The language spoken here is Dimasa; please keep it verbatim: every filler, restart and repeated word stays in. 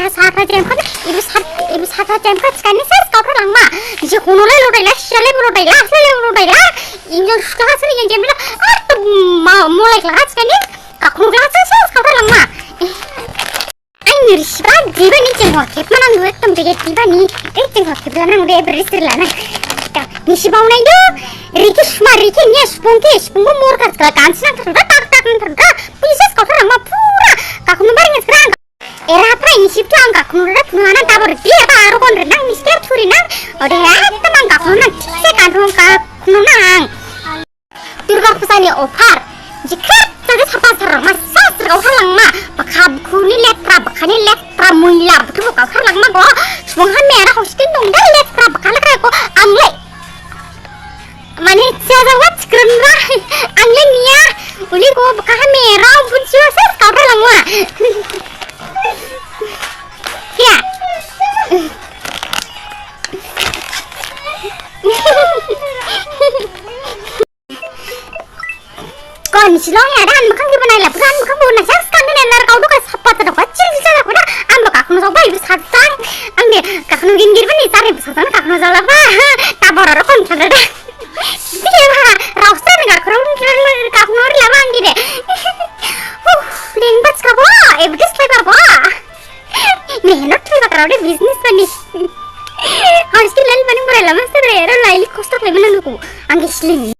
Sakha jemkha, ibu sak, ibu sakha jemkha, skani ses kau langma. Jikunu le lodai la, sale lodai la, sale lodai la. Injang suka sini yang jemla, atu ma, mulai la skani. Kakunu la ses kau langma. Ai, nirsiba, diba ni jeng hor kep manang duet tem jege diba ni. Eh, jeng hor kep lanang de berisir lanang. Nisiba unai do. Riki suma, riki nya, spungki, spungku murka skala kansi nang terda, tak tak nang terda. Puji ses kau langma pura. Kakunu bar nges kerang. Era apa ini sip tuh angka kunura kunana tabor dia apa aru kon renang mister turi nang. Ode ya teman angka kunana se kan angka kunana ang. Durga Puja ni offer. Jikra tadi sapa sarang mas sas kau langma. Bakha kuni letra bakha ni letra muila betul kau langma go. Semua mera hosting dong dari letra bakha letra go amle. Mane, siya jang wat skrin ra. Ang le niya. Uli ko baka ha mera, bun siwa sa kau ra langwa. Ya. Kon silong ya dan makan gimana la, bukan makan bukan nasi kan ni nar kau tu kan sapa tu kau cil cil cil aku dah. Am baka aku nusok bayi besar tang. Ang de kaknu gingir bani sari besar tang kaknu jala ba. Tabor ro kon chala dah. Iya ba. Rausan kaknu kaknu ri lama ang de. Huh, ling bats ka ba. Eh, bedes ka ba. Mehnat ka ba, karau de business.